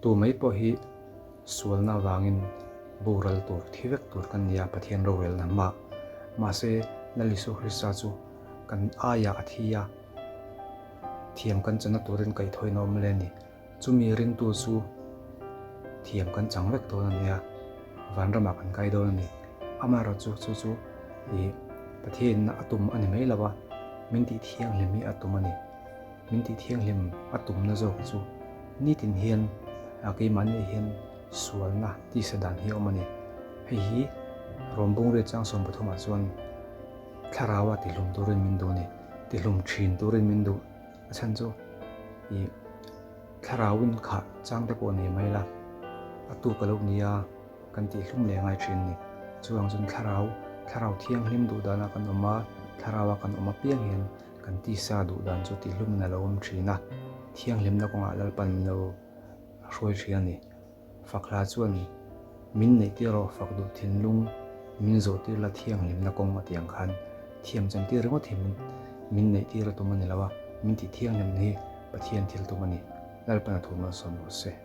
Tu mai pawh hi sualna avangin boral tur, thi vek tur kan ni a, Pathian rorelna hma. Mahse, Lal Isua Krista chu kan aiah a thi a, thiam kan channa turin kaihthawina awm le a ni. Chumi ringtu chu thiam kan chang vek dawn a nia, vanramah kan kai dawn a ni. Amaherawhchu chu chu ih Pathianin a tum a ni mai lo a, min tih thianghlim hi a tum a ni. Min tih thianghlim a tumna zawk chu nitin hian keimahni hian sualna tisa dan hi a awm a ni. Hei hi Rawmbungriat chang 13 ah chuan thlaraua tihlum turin min duh a ni, tihlum thin turin min duh. A chhan chu ih thlarauin khah chang te pawh nei mai la, a tuk a lo ni a, kan tih hlum leh ngai thin a ni. Chuvang chuan thlarau, thlarau thianghlim duh dana kan awm a, thlaraua kan awm apiang hian kan tisa duh dan chu tih hlumin a lo awm thin a, thianghlimna kawngah Lalpan min lo hruai thin a ni. Fakhla chuan min neihtir rawh fak duh thinlung min zawhtir la thianghlimna kawng a tih ang khan thiam chantir ringawt hi min neihtir a tum a ni lo a, min tih thianghlimna hi Pathian thil tum a ni. Lalpan a thu malsawm rawh se.